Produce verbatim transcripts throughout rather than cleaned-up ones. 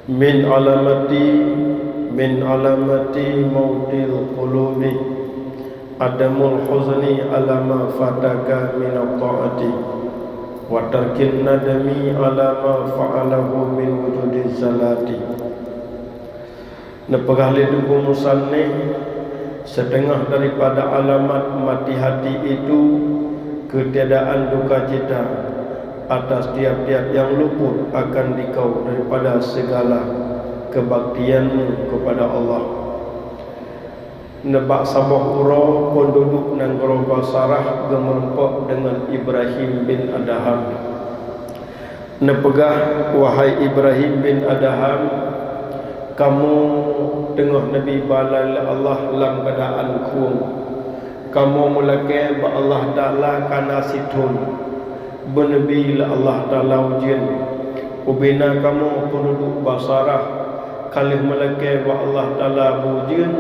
Min alamati, min alamati mautil qulubi adamul huzni ala ma fataka minat ta'ati, wa tarkin nadami ala ma fa'alahu min wujudi zalati. Neupeugah lé Teungku Musannif, seutengah daripada alamat mati hati itu ketiadaan duka cita atas tiap-tiap nyang luput akan dikau daripada segala kebaktianmu kepada Allah. Nibak saboh uroe, peunduduek nanggroe Basarah geumeureumpok deungon Ibrahim bin Adham. Neupeugah, "Wahai Ibrahim bin Adham, kamoe teungoh neubi bala lé Allah lam keuadaan khueng. Kamoe meulakée bak Allah Taala ka na sithon, beuneubi lé Allah Taala ujeuen. Ubena kamoe peunduduek Basarah ka lheueh meulakée bak Allah Taala beu ujeuen,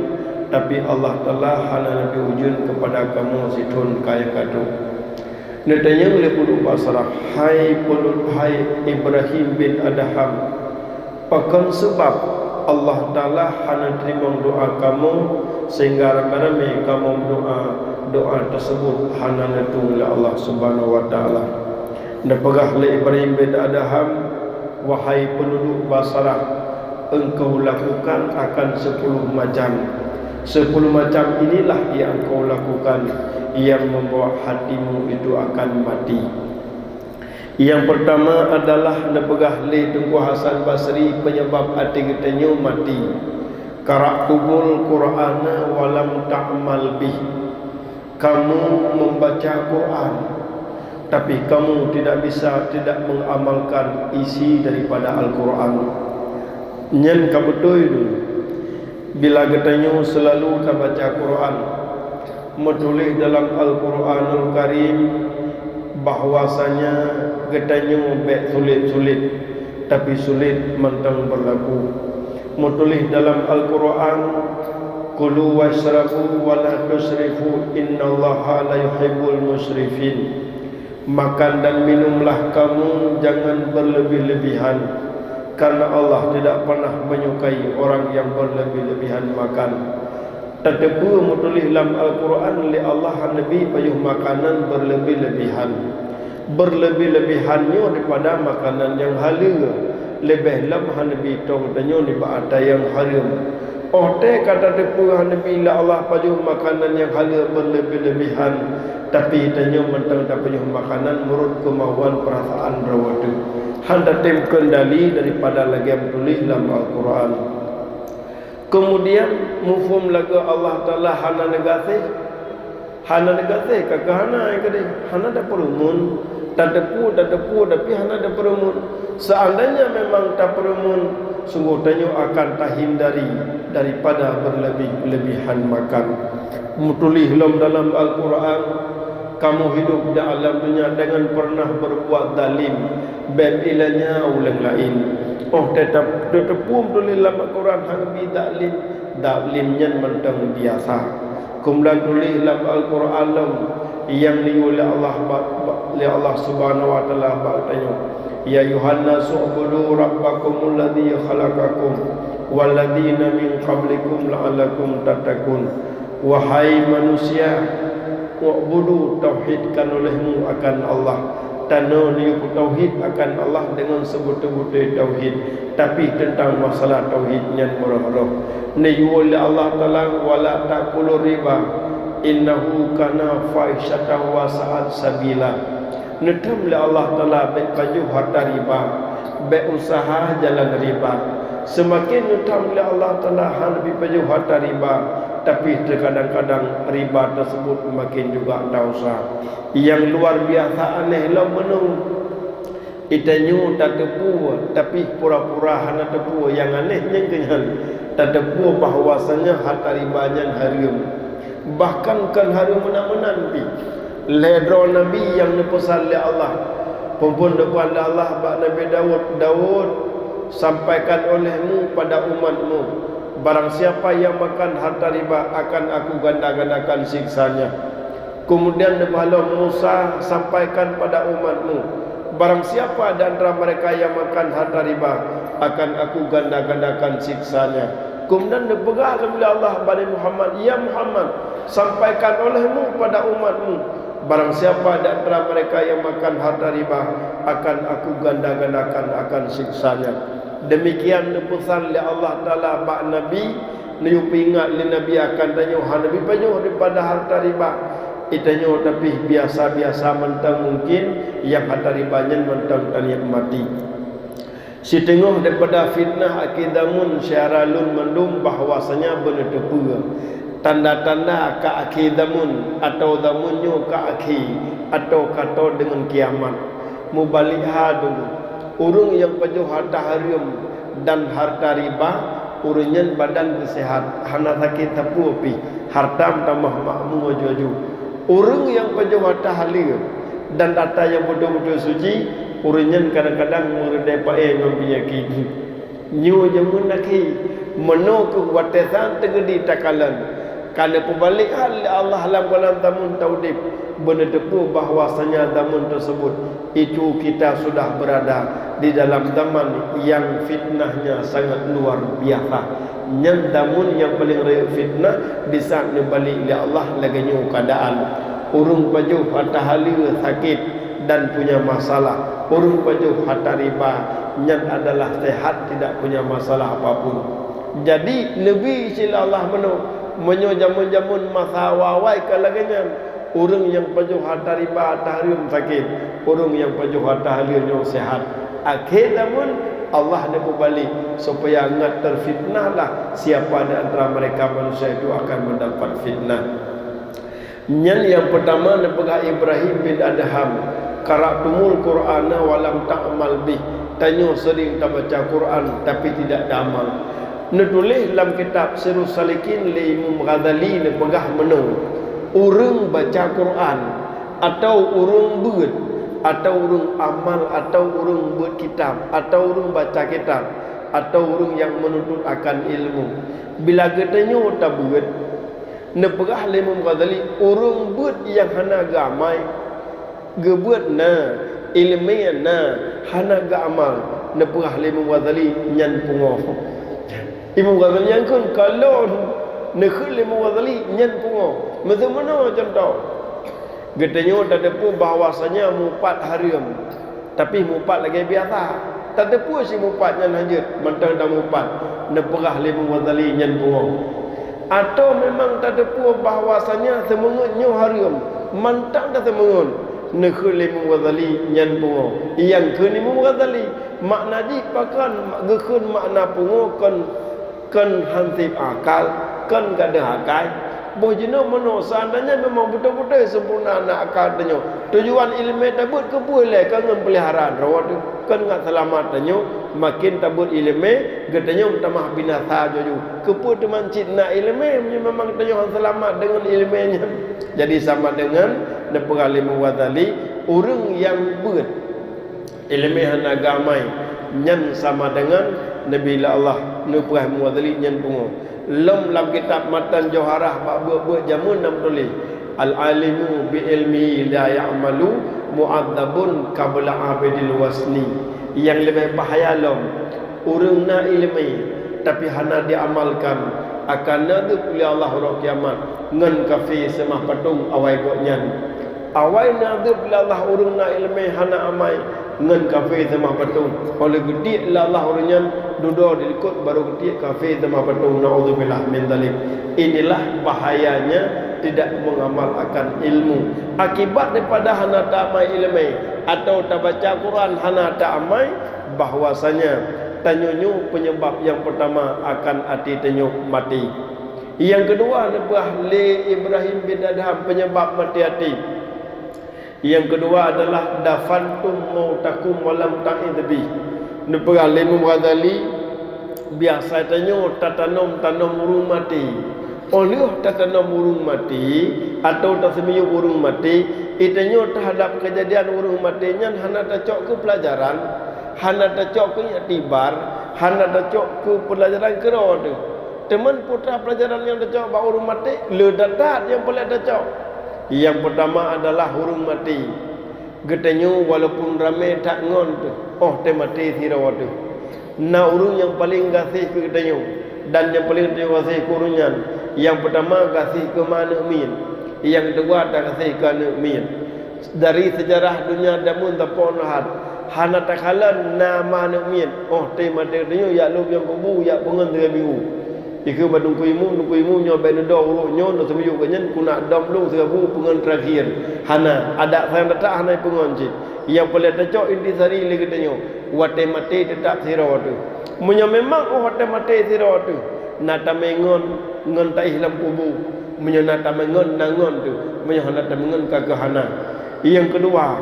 tapi Allah Taala hana neubi ujeuen keupada kamoe sithon kayée ka trok." Neutanyong lé peunduduek Basarah, "Hai peunduduek, hai Ibrahim bin Adham, pakon seubab Allah Taala hana teurimong doá kamoe sehingga ramé-ramé kamoe meudoá, doá teuseubut hana neutueng lé Allah Subhanahu wa Taala?" Neupeugah lé Ibrahim bin Adham, "Wahai peunduduek Basarah, engkau lakukan akan sepuluh macam. Sepuluh macam inilah yang engkau lakukan yang membawa hatimu itu akan mati." Yang pertama adalah neupeugah lé Teungku Hasan Basri penyebab até geutanyoe mati, "Qara'tumul Qur'ana wa lam ta'mal bih." Kamu membaca Quran, tapi kamu tidak bisa, tidak mengamalkan isi daripada Al-Quran. Nyan ka beutôi dulu. Bila geutanyoe selalu tabaca Quran, meutuléh dalam Al-Quranul Karim bahwasanya geutanyoe bék sulet-sulet, tapi sulet mantong berlaku. Meutuléh dalam Al-Quran, "Kulu wasyrabu wa la tusrifu, innallaha la yuhibbul musrifin." Makan dan minumlah kamu, jangan berlebih-lebihan, karena Allah tidak pernah menyukai orang yang berlebih-lebihan makan. Tateupeue meutuléh lam Al-Quran lé Allah hana neubi pajoh makanan berlebih-lebihan. Berlebih-lebihan nyoe daripada makanan nyang haleue, leubeh lom hana neubi tong tanyoe nibak ata nyang hareuem. Óh tée ka tateupeue hana neubi lé Allah pajoh makanan nyang haleue berlebih-lebihan, tapi tanyoe mantong tapajoh makanan meurot keumauan peurasaan droe teuh. Han tatem keundali daripada lagée meutuléh lam Al-Quran. Keumudian, muphom lagée Allah Taala hana neugaséh, hana neugaséh ka keuh hana, nyang keudeh, hana tapeureumeun, tateupeue, tateupeue, tapi hana tapeureumeun. Seandainya memang tapeureumeun, sunggoh tanyoe akan tahindari daripada berlebih-lebihan makan. Meutuléh lom dalam Al-Quran, "Kamu hidup di alam dunia dengan pernah berbuat zalim, bék ilanya uleng laén." Óh tée tateupeue meutuléh lam Al-Quran hana neubi zalim, zalim nyan mantong biasa. Keumudian tuléh lam Al-Quran lom nyang neuyue lé Allah ba-, ba-, lé Allah Subhanahu wa Taala bak geutanyoe, "Ya ayuhan nasu u'budu rabbakumul ladzi khalaqakum walladzina min qablikum la'allakum tattaqun." Wahai manusia, u'budu, tauhidkan olehmu akan Allah. Tanoh neuyue peutauhid akan Allah deungon seubeutôi-beutôi tauhid, tapi teuntang masalah tauhid nyan meurôh-rôh. Neuyue lé Allah Taala, "Wa la ta'kulur riba, innahu kana fahisyatan wa sa'at sabila." Neutham lé Allah Taala bék pajoh hareuta riba, bék useuha jalan riba. Seumaken neutham lé Allah Taala hana neubi pajoh hareuta riba, tapi teukadang-kadang riba teuseubut maken juga ta-useuha. Nyang luar biasa aneh lom meunoe. Geutanyoe tateupeue, tapi pura-pura hana teupeue. Nyang aneh nyan keuh nyan, tateupeue bahwasanya hareuta riba nyan hareuem. Bahkan kon hareuem meunan-meunan pih. Lhée droe nabi nyang neupeusan lé Allah, phon-phon neupeusan lé Allah bak Nabi Daud, "Daud, sampaikan olehmu pada umatmu, barang siapa yang makan harta riba akan Aku ganda-gandakan siksanya." Kemudian neupeusan lom, "Musa, sampaikan pada umatmu, barang siapa di antara mereka yang makan harta riba, akan Aku ganda-gandakan siksanya. Keumudian neupeugah lom lé Allah bak Nabi Muhammad, "Ya Muhammad, sampaikan olehmu pada umatmu, barang siapa di antara mereka yang makan harta riba, akan Aku ganda-gandakan akan siksanya." Demikian neupeusan lé Allah Taala bak Nabi, neuyue peuingat lé Nabi akan tanyoe hana neupajoh daripada harta riba. Geutanyoe tapi biasa-biasa mantong, mungkin nyang harta riba nyan mantong tanikmati. Siteungoh daripada fitnah akhé zaman syedara lôn mandum bahwasanya beuneuteupeu tanda-tanda ka akhé zaman, atawa zaman nyoe ka akhé, atawa ka tô deungon kiamat. Mubalikha dulu, ureuëng nyang pajoh harta hareuem dan harta riba, ureuëng nyan badan geuh seuhat, hana sakét sapeue pih, hareuta meutamah makmu aju-aju. Ureuëng nyang pajoh harta haleue dan harta nyang beutôi-beutôi suci, ureuëng nyan kadang-kadang meureudée paéh ngon peunyakét. Nyoe jameun akhé, meunoe kheueh watée that teugeudi takalon. Ka neupeubalék that lé Allah lam gohlom zaman taudeb, beuneuteupeu bahwasanya zaman teusebut itu kita sudah berada di dalam zaman nyang fitnahnya sangat luar biasa. Nyan zaman nyang paleng rayeuk fitnah, di saat neubalék lé Allah lagée nyoe keuadaan. Ureuëng pajoh harta haleue sakét dan punya masalah. Ureuëng pajoh harta riba nyan adalah sehat, tidak punya masalah apapun. Jadi, neubi cit lé Allah meunoe, meunyoe jameun-jameun masa awai-awai ka lagée nyan, ureuëng nyang pajoh harta riba, harta hareuem sakét, ureuëng nyang pajoh harta haleue nyoe sehat. Akhé zaman, Allah neupeubalék supaya ngat teufitnahlah siapa di antara mereka manusia itu akan mendapat fitnah. Nyan nyang peutama neupeugah Ibrahim bin Adham, "Qara'tumul Qur'ana wa lam ta'mal bih." Tanyoe seuring tabaca Qur'an, tapi tidak taamal. Neutuléh lam kitab Sirus Salikin lé Imam Ghazali neupeugah meunoe, ureuëng baca Qur'an, atawa ureuëng beuet, atawa ureuëng amal, atawa ureuëng beuet kitab, atawa ureuëng baca kitab, atawa ureuëng nyang meununtut akan ilmu. Bila geutanyoe tabeuet, neupeugah lé Imam Ghazali, ureuëng beuet nyang hana geuamai, geubeuet na, iéleumé na, hana geuamal, neupeugah lé Imam Ghazali nyan pungoh. Imam Ghazali nyang kheun, ka lôn neukheun lé Imam Ghazali nyan pungoh. Miseu meunoe cuntoh, geutanyoe tateupeue bahwasanya mupat hareuem. Tapi mupat lagée biasa. Tateupeue si mupat nyan hanjeuet, mantong tamupat, neupeugah lé Imam Ghazali nyan pungoh. Atawa memang tateupeue bahwasanya seumeungeut nyoe hareuem, mantong taseumeungeut, neukheun lé Imam Ghazali nyan pungoh. Nyang kheun Imam Ghazali, makna jih pakon geukheun makna pungoh kon kon han sép akal, kon gadôh akai. Boh jinoe meunoe, seandainya memang beutôi-beutôi sempurna na akai tanyoe, tujuan iéleumé tabeuet keupeue lé? Kon ngon peulihara droe teuh, kon ngat seulamat tanyoe. Makin tabeuet iéleumé, geutanyoe meutamah binasa aju-aju. Keupeue teuma cit na iéleumé meunyoe memang tanyoe han seulamat deungon iéleumé nyan? Jadi sama deungon neupeugah lé Imam Ghazali, ureuëng nyang beuet iéleumé hana geuamai, nyan sama deungon neubi lé Allah neupeugah Imam Ghazali nyan pungoh. Lom lam kitab Matan Jauharah bak beuet-beuet jameun na meutuléh, "Al-alimu bi ilmihi la ya'malu mu'adzabun qabla abidil wasni." Nyang leubeh bahya lom, ureuëng na iéleumé tapi hana diamalkan, akan neudeup lé Allah uroe kiamat ngon kafé seumah patong awai gobnyan. Awai neudeup lé Allah ureuëng na iéleumé hana amai ngon kafé seumah patong. Óh lheueh geutiek lé Allah ureuëng nyan dudoe dilikot, barô geutiek kafé seumah patong. Naudzubillah min dzalik. Inilah bahayanya tidak mengamalkan ilmu. Akibat daripada hana taamai iéleumé atawa tabaca Quran hana taamai, bahwasanya tanyoe nyoe penyebab nyang peutama akan até tanyoe maté. Nyang keudua neupeugah lé Ibrahim bin Adham penyebab maté até. Nyang keudua adalah dafantum mautakum walam ta'idz bih. Neupeugah lé Imam Ghazali, biasa tanyoe tatanom-tanom ureuëng maté. Óh lheueh tatanom ureuëng maté atawa taseumiyueb ureuëng maté, geutanyoe teuhadap keujadian ureuëng maté nyan hana tacok keu peulajaran, hana tacok keu iktibar, hana tacok keu peulajaran keudroe teuh. Teuma peue teuma peulajaran nyang tacok bak ureuëng maté? Le that-that nyang peureulée tacok. Nyang peutama adalah ureuëng maté. Geutanyoe walaupun ramé that ngon teuh, óh teumaté sidroe teuh. Na ureuëng nyang paleng gaséh keu geutanyoe, dan nyang paleng geutanyoe gaséh keu ureuëng nyan. Nyang peutama gaséh keu ma aneuëk miet, nyang keudua tagaséh keu aneuëk miet. Dari seujarah donya jameun sampoe nyoe that, hana takalon na ma aneuëk miet, óh tém maté geutanyoe jak lom nyang kubu jak peungon sigoe minggu. Ikheun bak Teungku Imum, "Teungku Imum, nyoe bék neudoe uroe nyoe, neuseumiyueb geuh nyan, keuneuk dom lôn sigoe peungon terakhir." Hana, adat sayang that hana peungon cit. Nyang paleng tacok intisari lé geutanyoe, watée maté teutap sidroe teuh. Meunyoe memang óh watée maté sidroe teuh, na tamé ngon, ngon taéh lam kubu. Meunyoe na tamé ngon, na ngon teuh. Meunyoe hana tamé ngon, ka keuh hana. Nyang keudua,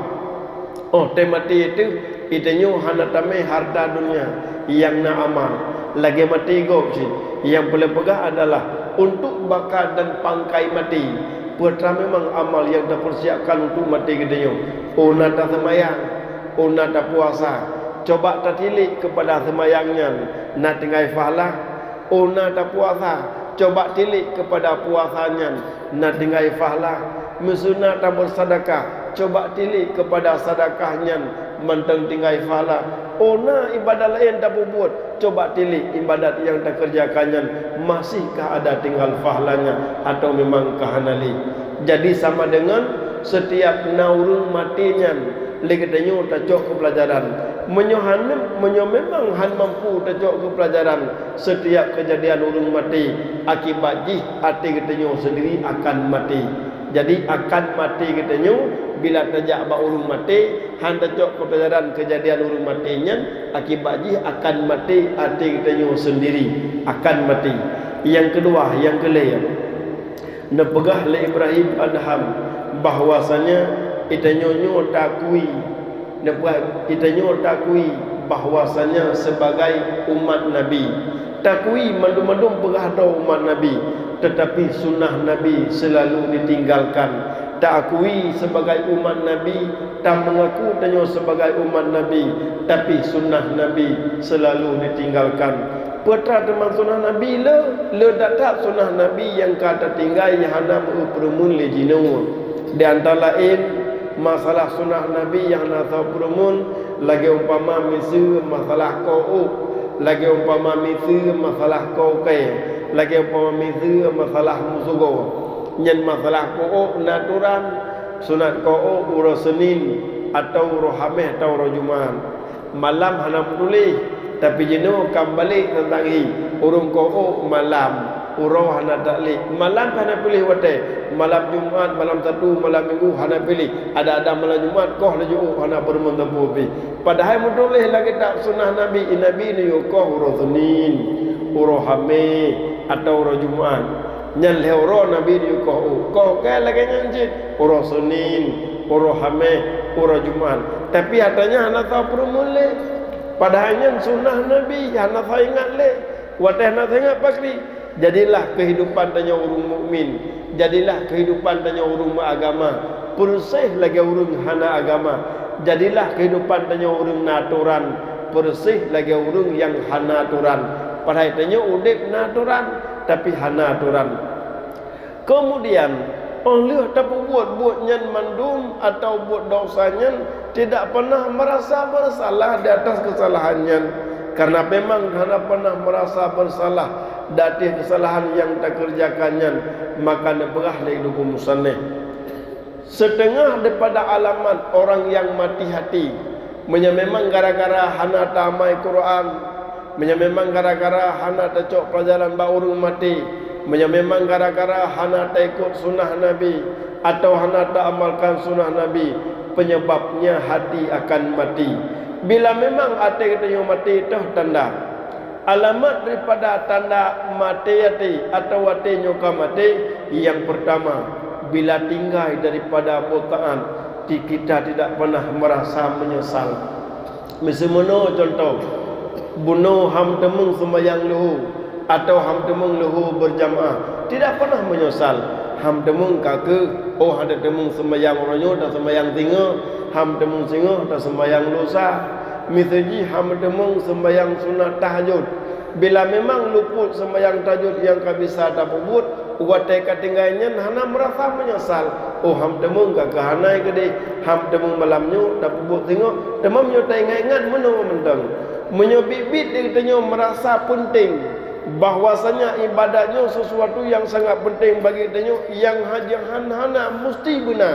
óh tém maté teuh, geutanyoe hana tamé hareuta donya nyang na amal, lagée maté gob cit. Nyang paleng peugah adalah untuk baka dan pangkai maté. Peue teuma memang amal nyang tapeusiapkan untuk maté geutanyoe? Óh na taseumayang, óh na tapuasa, coba tatilék keupada seumayang nyan na tinggai pahala. Óh na tapuasa, coba tilék keupada puasa nyan na tinggai pahala. Miseue na tabeuseudeukah, coba tilék keupada seudeukah nyan mantong tinggai pahala. Óh na iébadat laén tapeubuet, coba tilék iébadat nyang takeureujakan nyan masih ka ada tinggai pahalanya atawa memang ka hana lé. Jadi sama deungon seutiap na ureuëng maté nyan lé geutanyoe tacok keu peulajaran. Meunyoe hana, meunyoe memang hana mampu tacok keu peulajaran, seutiap keujadian ureuëng maté, akibat jih até geutanyoe seundiri akan maté. Jadi akan maté geutanyoe bila tajak bak ureuëng maté, hana tacok keu peulajaran keujadian ureuëng maté nyan, akibat jih akan maté até geutanyoe seundiri, akan maté. Nyang keudua, nyang keulhèe, neupeugah lé Ibrahim Adham bahwasanya geutanyoe nyoe takui, neupeugah geutanyoe takui bahwasanya sebagai umat Nabi. Takui mandum-mandum peugah droe umat Nabi, teutapi sunnah Nabi seulalu ditinggalkan. Taakui sebagai umat Nabi, tameungaku tanyoe sebagai umat Nabi, tapi sunnah Nabi seulalu ditinggalkan. Peue teuma sunnah Nabi le? Le that-that sunnah Nabi nyang ka tatinggai nyang hana meu-eu peureumeun lé jinoe. Di antara laén, masalah sunnah Nabi nyang hana soe peureumeun, lagée umpama miseue masalah ko'ok, lagée umpama miseue masalah kokée, lagée umpama miseue masalah meusugoe. Nyan masalah ko'ok na atoran, sunat ko'ok uroe Seunin, atawa uroe Hameh, atawa uroe Jumat. Malam hana meutuléh, tapi jinoe ka meubalek teuntang hi, ureuëng ko'ok malam, uroe hana taklek. Malam hana piléh watée, malam Jumat, malam Sabtu, malam Minggu hana piléh. Ada-ada malam Jumat koh laju ôk hana peureumeun sapeue pih. Padahai meutuléh lam kitab sunnah Nabi, Nabi neuyue koh uroe Seunin, uroe Hameh, atawa uroe Jumat. Nyan lhée uroe Nabi neuyue koh ôk. Koh kée lagée nyan cit, uroe Seunin, uroe Hameh, uroe Jumat. Tapi atra nyan hana soe peureumeun lé. Padahai nyan sunnah Nabi, hana soe ingat lé. Watée hana soe ingat pakri. Jadilah keuhidupan tanyoe ureuëng mukmin. Jadilah keuhidupan tanyoe ureuëng meuagama, peureuséh lagée ureuëng hana agama. Jadilah keuhidupan tanyoe ureuëng na atoran, peureuséh lagée ureuëng nyang hana atoran. Padahai tanyoe udeb na atoran, tapi hana atoran. Keumudian, óh lheueh tapeubuet buet nyan mandum atawa buet desya nyan, tidak pernah merasa bersalah di atas kesalahan nyan, karena memang hana pernah merasa bersalah di ateueh kesalahan nyang takeureujakan nyan, maka neupeugah lé gurée musannif, siteungoh daripada alamat orang nyang mati hati, meunyoe memang gara-gara hana taamai Quran, meunyoe memang gara-gara hana tacok peulajaran bak ureuëng maté, meunyoe memang gara-gara hana taikot sunnah Nabi, atawa hana taamalkan sunnah Nabi, peunyeubabnya hati akan mati. Bila memang até geutanyoe maté, toh tanda. Alamat daripada tanda maté até atawa até nyoe ka maté, nyang peurtama, bila tinggai daripada buet taát, ti-, kita tidak pernah merasa menyesal. Miseue meunoe cuntoh, bunoe han teumeung seumayang leuhô, atawa han teumeung leuhô beurjamaah, tidak pernah menyesal. Han teumeung ka keuh, oh, han teumeung seumayang uroe nyoe, taseumayang singoh, han teumeung singoh, taseumayang lusa. Miseue jih han teumeung seumayang sunat tahajud. Bila memang luput seumayang tahajud nyang ka bisa tapeubuet, Watée ka tinggai nyan hana meurasa meunyeusal, "Oh, ham teumeung ka keuhanai keudeh, ham teumeung malam nyoe tapeubuet singoh." Teuma meunyoe taingat-ingat meunoe mantong, meunyoe biet-biet di geutanyoe meurasa peunteng, bahwasanya ibadat nyoe sesuatu nyang sangat peunteng bagi geutanyoe nyang haja han hana musti beuna.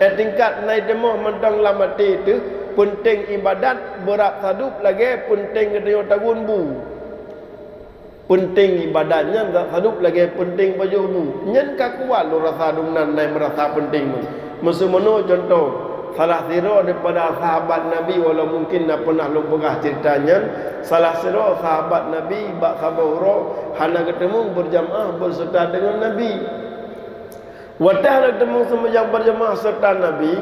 Eh, tingkat na i timoh mantong lam até teuh, peunteng ibadat beurab sadub lagée peunteng geutanyoe tagun bu. Peunteng ibadat nyan rab sadub lagée peunteng pajoh bu. Nyan ka kuat lôn rasa dum nan na i meurasa peunteng nyoe. Meuseu meunoe cuntoh, salah sidroe daripada sahabat Nabi, walau mungkin na peunah lôn peugah ceurita nyan, salah sidroe sahabat Nabi bak saboh uroe hana geuteumeung beurjamaah beuseuta deungon Nabi. Watée hana geuteumeung seumeubeujaih beurjamaah seureuta Nabi,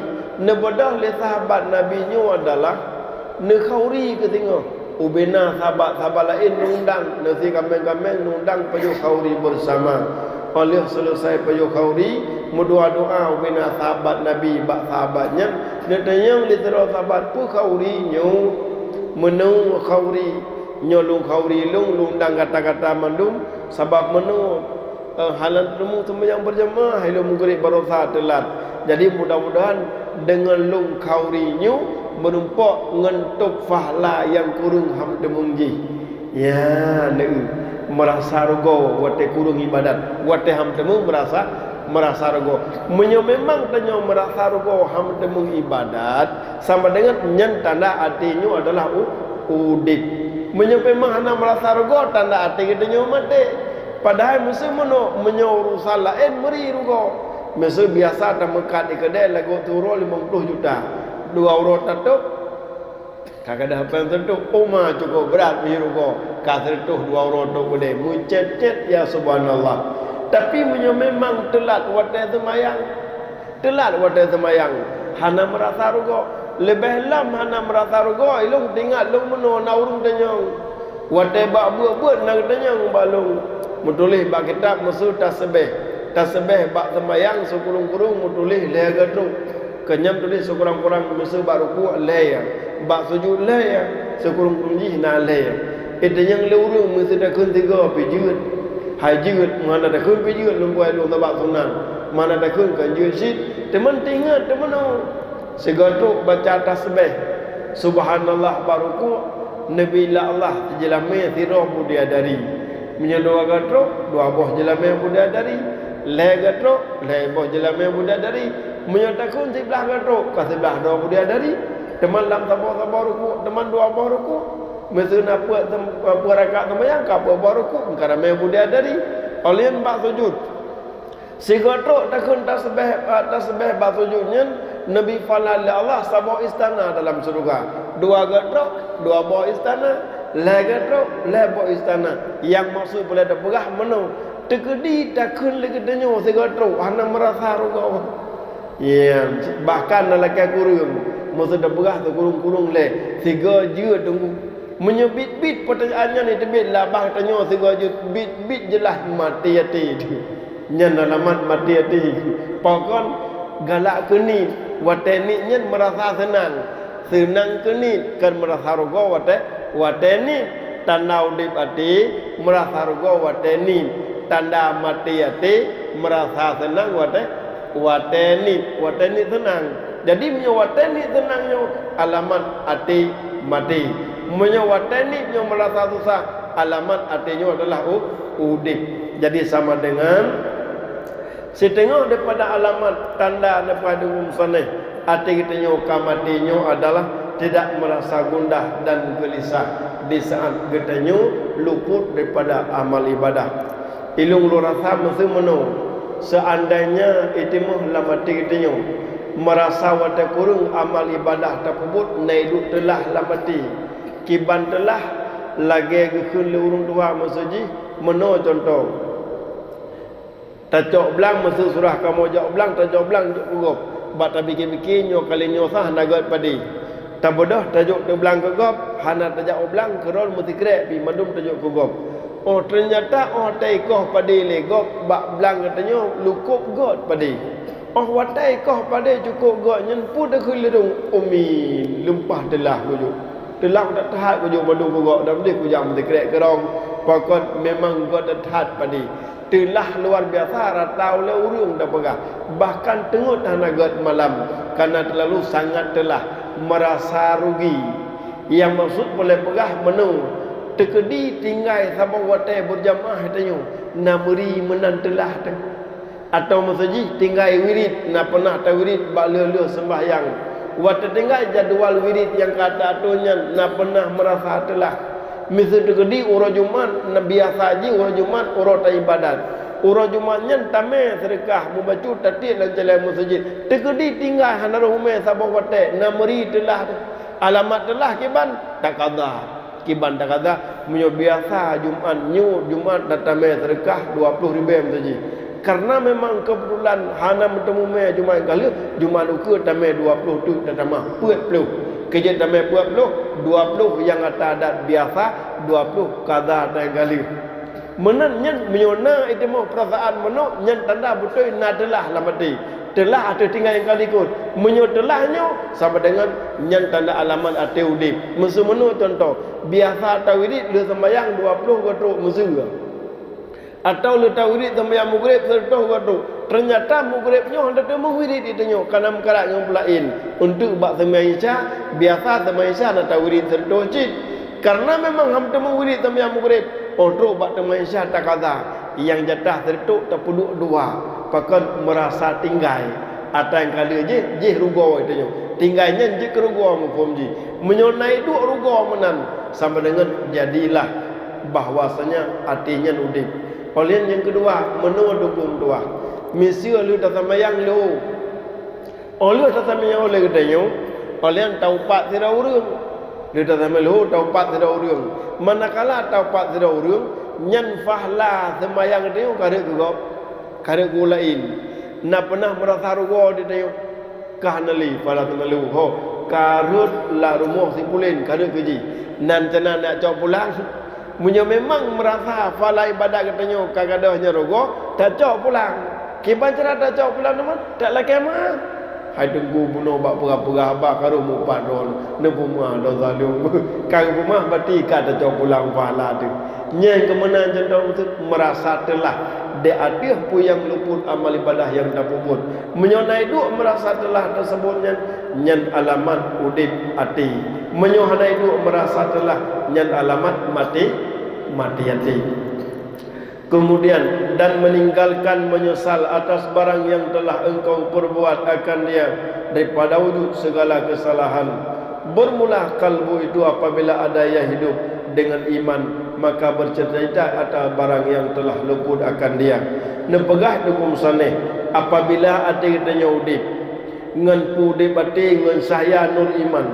neubeudôh lé sahabat Nabi nyoe adalah neukhauri keu singoh. Ubena sahabat-sahabat laén neuundang, neusi kaméng-kaméng neuundang pajoh khauri beusama. Óh lheueh seuleusai pajoh khauri, meudoá-doá ubena sahabat Nabi bak sahabat nyan, neutanyong lé sidroe sahabat, "Peue khauri nyoe?" "Meunoe khauri, nyoe lôn khauri lôn, lôn undang gata-gata mandum, sabab meunoe eh, hana teumeu seumeubeujaih beurjamaah ilôn meugrib barosa teulat. Jadi, mudah-mudahan deungon lôn khauri nyoe meurumpok ngon tôb pahala nyang kureueng ham teumeung jih." Ya, neu, meurasa rugoe watée kureueng ibadat, watée ham teumeung meurasa, meurasa rugoe. Meunyoe memang tanyoe meurasa rugoe ham teumeung ibadat, sama deungon nyan tanda até nyoe adalah u-, udeb. Meunyoe memang hana meurasa rugoe, tanda até geutanyoe maté. Padahai meuseu meunoe, meunyoe urusan laén meuri rugoe. Meuseu biasa tameukat di keudée lagoe siuroe limong ploh juta. Dua uroe tatôb, ka gadôh péng seureutoh, uma cukôp brat meurugoe, ka seureutoh dua uroe tôb keudée, meucét-cét, ya subhanallah. Tapi meunyoe memang teulat watée seumayang, teulat watée seumayang, hana meurasa rugoe. Leubeh lom hana meurasa rugoe, ilôn teuingat lôn meunoe na ureuëng tanyong. Watée bak beuet-beuet na geutanyong bak lôn. Meutuléh bak kitab meuseu tasbeh. Tasbeh bak seumayang sikureueng-kureueng meutuléh lhée geutrok. Keunyan tuléh sikurang-kurang meuseu bak rukuk lhée, bak sujut lhée, sikureueng-kureueng jih na lhée. Itanyong lé ureuëng meuseu takheun tiga pih jeuet. Hai jeuet, meuhana takheun pih jeuet lôn buai lôn sabab sunat. Meuhana takheun kan jeuet cit, teuma teuingat teumeunoe. Sigoe trok baca tasbeh, subhanallah bak rukuk, neubi la Allah jeulamé sidroe bidadari. Meunyoe dua goe trok, dua boh jeulamé bidadari. Lhée goe trok, lhée boh jeulamé bidadari. Meunyoe takheun siblaih goe trok, ka siblaih droe bidadari. Teuma lam saboh-saboh rukuk, teuma dua boh rukuk. Meuseu na peuet tem-, peuet rakaat seumayang, ka peuet boh rukuk, ka ramé bidadari. Óh lheueh nyan bak sujut. Sigoe trok takheun tasbeh, tasbeh bak sujut nyan, neubi pahala lé Allah saboh istana dalam syeuruga. Dua goe trok, dua boh istana, lhée goe trok, lhée boh istana. Nyang maksud peureulée tapeugah meunoe, teukeudi takheun lé geutanyoe sigoe trok, hana meurasa rugoe. Ya, bahkan na lakée kureueng, meuseu tapeugah sikureueng-kureueng lé, sigoe jeuet teungku. Meunyoe biet-biet peutanyaan nyan teubiet lam babah tanyoe sigoe jeuet, biet-biet jeulaih maté até. Nyan alamat maté até. Pakon? Galak keu niet, watée niet nyan meurasa seunang. Seunang keu niet, kon meurasa rugoe watée, watée niet. Tanda udeb até, meurasa rugoe watée niet. Tanda maté até, meurasa seunang watée, watée niet. Watée niet seunang. Jadi, meunyoe watée niet seunang nyoe, alamat até maté. Meunyoe watée niet nyoe meurasa susah, alamat até nyoe adalah u-, udeb. Jadi, sama deungon siteungoh daripada alamat tanda daripada ureuëng musanéh, até geutanyoe ka maté nyoe adalah tidak merasa gundah dan gelisah di saat geutanyoe luput daripada amal ibadah. Ilôn lôn rasa meuseu meunoe, seuandainya itimoh lam até geutanyoe meurasa watée kureueng amal ibadah tapeubuet na iduek teulah lam até, kiban teulah lagée geukheun lé ureuëng tuha meuseu jih, meunoe cuntoh. Tacok blang meuseu surah kamoe jak blang, tacok blang jok keu gob. Bak tabike-bike nyoe kali nyoe sah na gét padé. Tabeudôh tajok teublang keu gob, hana tajak u blang keudroe meusikrek pih mandum tajok keu gob. Oh, teunyata oh watée ikoh padé lé gob bak blang geutanyoe lukôb gét padé. Oh, watée ikoh padé cukôb gét nyan peue takheun lé dong, umi lumpah teulah kujok. Teulah that-that kujok mandum keu gob, dan deh kujak meusikrek keudroe. Pokon memang göt that padé. Teulah luar biasa rata ulée ureuëng tapeugah. Bahkan teungeut hana göt malam, karena terlalu sangat teulah, merasa rugi. Nyang maksud peureulée peugah meunoe, teukeudi tinggai saboh watée beujamaah tanyoe, na meuri meunan teulah teuh. Atau meuseujih tinggai wirit, na peunah tawirit bak lheueh-lheueh seumbahyang. Watée tinggai jadwal wirit nyang ka teuatoe nyan, na peunah meurasa teulah. Miseue teukeudi uroe Jumat, na biasa jih uroe Jumat uroe taibadat. Uroe Jumat nyan tamé seudeukah, mubacut, tatiek lam céléng meuseujid. Teukeudi tinggai hana roh umé saboh watée, na meuri teulah. Alamat teulah kiban, takada. Kiban takada, meunyoe biasa Jumat nyoe, Jumat na tamé seudeukah dua ploh ribée meuseujid. Karena memang keubeutulan hana meuteumé Jumat nyang ka lheueh, Jumat ukeue tamé dua ploh teuk tatamah, peuet ploh. Keujeuet tamé peuet ploh, dua ploh nyang ata adat biasa, dua ploh kada nyang ka lheueh. Meunan nyan, meunyoe na itimoh peurasaan meunoe, nyan tanda beutôi na teulah lam até. Teulah ateueh tinggai nyang ka likot. Meunyoe teulah nyoe, sama deungon nyan tanda alamat até udeb. Meuseu meunoe cuntoh, biasa tawirit lheueh seumbahyang dua ploh geutrok meuseu. Atau lheueh tawirit seumbahyang Maghrib seureutôh geutrok. Teunyata Maghrib nyoe hana teumeuwirit di tanyoe, kana meukarat ngon peulaén. Untuk bak seumbahyang Isya, biasa seumbahyang Isya na tawirit seureutôh cit. Karena memang hana teumeuwirit seumbahyang Maghrib, oh trok bak seumbahyang Isya takada. Nyang jatah seureutôh tapeuduek dua, pakon meurasa tinggai. Ata nyang ka lheueh jih, jih rugoe di tanyoe. Tinggai nyan jih keu rugoe muphom jih. Meunyoe na iduek rugoe meunan, sama deungon jadilah bahwasanya até nyan udeb. Óh lheueh nyang keudua, meunoe dukung tuah. Miseue lheueh tasambayang lheueh. Óh lheueh tasambayang lheueh geutanyoe, óh lheueh taupat sidroe ureuëng. Lheueh tasambayang lheueh taupat sidroe ureuëng. Manakala taupat sidroe ureuëng, nyan fahla seumayang geutanyoe ka rhot keu gob, ka rhot keu ureuëng laén. Na peunah meurasa rugoe di tanyoe? Ka hana lé, fala tamalu, ho, ka rhot lam rumoh si pulen, ka rhot keu jih. Nan ceunan nak cok pulang. Meunyoe memang meurasa fala ibadat geutanyoe ka gadôh nyan rugoe, tacok pulang. Kiban cara tacok pulang teuma, tak lakée meuah. Hai teungku bunoe bak peugah-peugah haba ka rhot mupat droe, neupeumeuah dosa lôn. Ka geupeumeuah, berarti ka tacok pulang fala teuh. Nyan keuh meunan cuntoh meuseu, meurasa teulah di ateueh peue nyang luput amal ibadah nyang tapeubuet. Meunyoe na iduek meurasa teulah teuseubut nyan, nyan alamat udeb até. Meunyoe hana iduek meurasa teulah, nyan alamat maté, maté até. Kemudian, dan meninggalkan menyesal atas barang yang telah engkau perbuat akan dia daripada wujud segala kesalahan. Bermula kalbu itu apabila ada ia hidup dengan iman, maka bercerita atas barang yang telah luput akan dia. Neupeugah dukung sanéh, apabila até geutanyoe udeb ngon peue udeb até ngon cahya nur iman.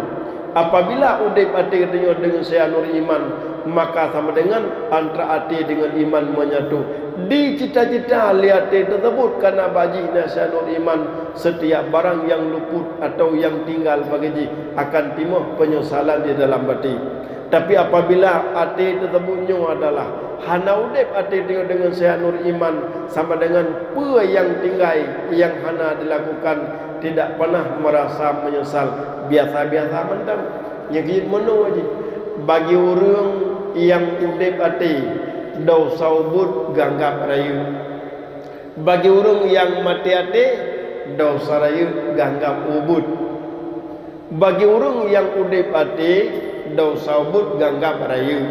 Apabila udeb até geutanyoe deungon cahya nur iman, maka sama deungon antara até deungon iman menyatu. Dicita-cita lé até teuseubut kana bak jih na cahya nur iman, setiap barang nyang luput atawa nyang tinggal bagi jih akan timoh penyesalan di dalam batin. Tapi apabila até teuseubut nyoe adalah hana udeb até deungon, deungon cahya nur iman, sama deungon peue nyang tinggai nyang hana dilakukan, tidak pernah merasa menyesal, biasa-biasa mantong. Nyang keuh meunoe jih, bagi ureuëng nyang udeb até, desya ubit geuanggab rayeuk. Bagi ureuëng nyang maté até, desya rayeuk geuanggab ubit. Bagi ureuëng nyang udeb até, desya ubit geuanggab rayeuk.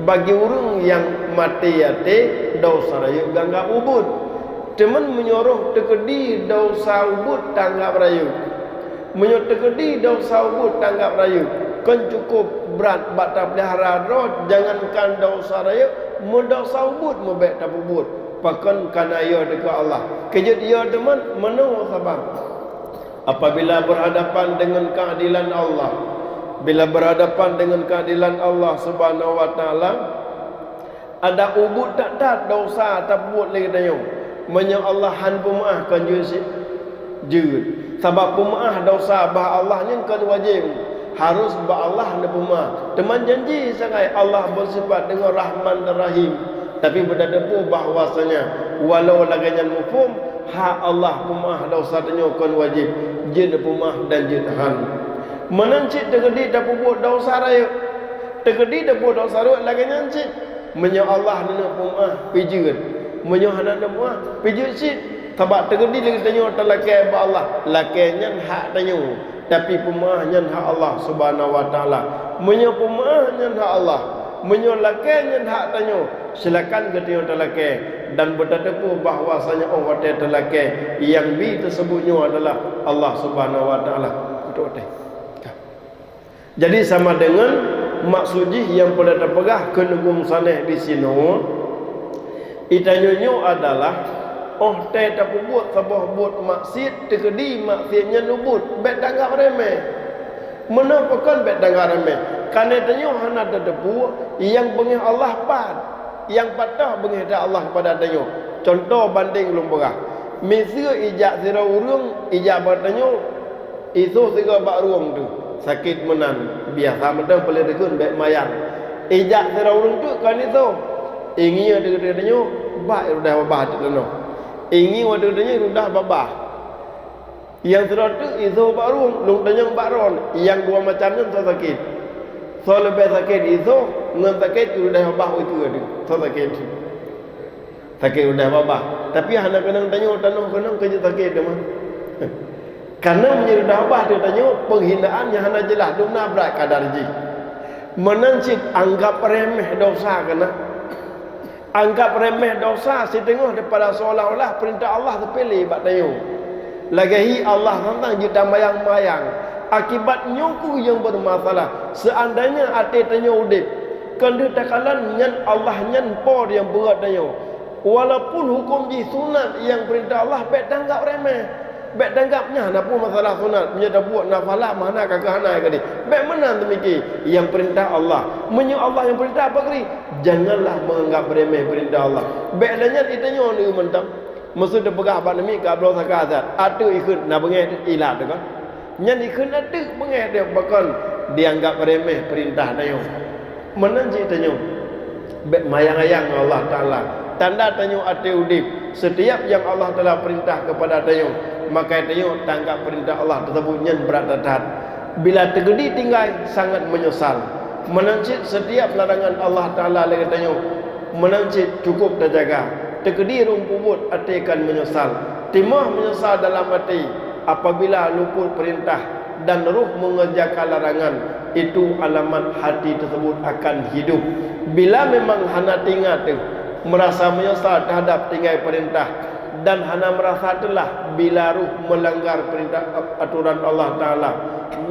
Bagi ureuëng nyang maté até, desya rayeuk geuanggab ubit. Teuma meunyoe roh teukeudi desya ubit tanggab rayeuk. Meunyoe teukeudi desya ubit tanggab rayeuk, kon cukup brat bak tapeulihara droe, jangankan desya rayeuk, meudesya ubit meubèk tapeubuet. Pakon kana yo teuka Allah. Keujeuet yo teuma meunoe sabab. Apabila berhadapan dengan keadilan Allah, bila berhadapan dengan keadilan Allah Subhanahu wa Taala, ada ubit that-that desya tapeubuet lé geutanyoe. Meunyoe Allah han peumeu'ah, kon jeuet sit jeuet. Sabab peumeu'ah desya bak Allah nyan kon wajéb. Harus bak Allah neupeumeu'ah. Teuma janji sagai Allah beusifat deungon Rahman dan Rahim. Tapi beutateupeue bahwasanya walau lagée nyan muphom, hak Allah peumeu'ah desya tanyoe kon wajéb, jeuet neupeumeu'ah dan jeuet han. Meunan cit teukeudi tapeubuet desya rayeuk. Teukeudi tapeubuet desya rayeuk lagée nyan cit. Meunyoe Allah neuneuk peumeu'ah, pijeuet. Meunyoe hana neuk peumeu'ah, pijeuet cit. Sabab teukeudi lé geutanyoe talakée bak Allah, lakée nyan hak tanyoe, tapi peumeu'ah nyan hak Allah Subhanahu wa Taala. Meunyoe peumeu'ah nyan hak Allah, meunyoe lakée nyan hak tanyoe, silakan geutanyoe talakée, dan beutateupeue bahwasanya óh watée talakée, nyang bi teuseubut nyoe adalah Allah Subhanahu wa Taala. Beutôi watée. Jadi, sama deungon maksud jih nyang peue tapeugah keu neugueng sanéh disinoe, itanyoe nyoe adalah óh tée tapeubuet saboh buet maksiet, teukeudi maksiet nyan ubit, bék tanggab remeh. Meunoe pakon bék tanggab remeh? Kareuna tanyoe hana tateupeue nyang beungéh Allah pat, nyang pat toh beungéh that Allah keupada tanyoe. Cuntoh bandeng lôn peugah, miseue ijak sidroe ureuëng ijak bak tanyoe, isoh sigoe bak rueng teuh, sakét meunan. Biasa mantong peuleueh dikeuen bék mayang. Ijak sidroe ureuëng teuk kon isoh, ingieng ateueh tanyoe bak rudah babah teuk tanoh. Ingieng ateueh tanyoe rudah babah. Nyang sidroe teuk isoh bak rueng, lôn tanyong bak droen, nyang dua macam nyan soe sakét. Soe leubeh sakét isoh ngon sakét rudah babah ukeue teuh, soe sakét. Sakét rudah babah. Tapi hana keunong tanyoe, tanoh keunong keu jeuet sakét teuma. Kareuna meunyoe rudah babah teuh tanyoe, peunghinaan nyang hana jeulaih, dum na brat kadar jih. Meunan cit anggab remeh dosa keunan. Anggab remeh dosa siteungoh daripada seolah-olah peurintah Allah teupiléh bak tanyoe. Lagée hi Allah santang jeuet tamayang-mayang. Akibat nyoe kheueh nyang beumasalah. Seuandainya até tanyoe udeb, kon deuh takalon nyan Allah nyan Po nyang peugét tanyoe. Walaupun huköm jih sunat nyang peurintah Allah, bék tanggab remeh. Bék tanggab nyan hana peue masalah sunat. Meunyoe tabuet nafalah, mana ka keuh hana keudeh. Bék meunan teumiki nyang peurintah Allah. Meunyoe Allah nyang peurintah, apa keudeh? Janganlah menganggap remeh peurintah Allah. Bék lé nyan itanyoe neu mantong. Meuseu teupeugah bak namiet ka bloe saka that, ateueh ikheun na beungéh teuh ilat teuh kan. Nyan ikheun ateueh beungéh teuh pakon dianggap remeh peurintah tanyoe. Meunan cit tanyoe bék mayang-ayang ngon Allah Taala. Tanda tanyoe até udeb, setiap nyang Allah Taala peurintah keupada tanyoe, maka tanyoe tanggap peurintah Allah teuseubut nyan brat that-that. Bila teukeudi tinggai, sangat meunyeusal. Meunan cit setiap larangan Allah Taala lagée tanyoe, meunan cit cukup tajaga. Teukeudi rhung peubuet até kan meunyeusal. Timoh meunyeusal dalam até apabila luput peurintah dan roh mengerjakan larangan, itu alamat hati tersebut akan hidup. Bila memang hana teuingat teuh, merasa meunyeusal teuhadap tinggai peurintah, dan hana merasa teulah bila roh melanggar peurintah aturan Allah Taala,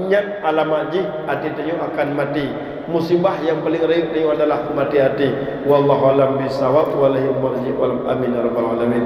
nyan alamat jih até tanyoe akan maté. Musibah nyang paleng rayeuk tanyoe adalah maté até. Wallahu a'lam bissawab, wa ilaihi marji', wa amin ya rabbal alamin.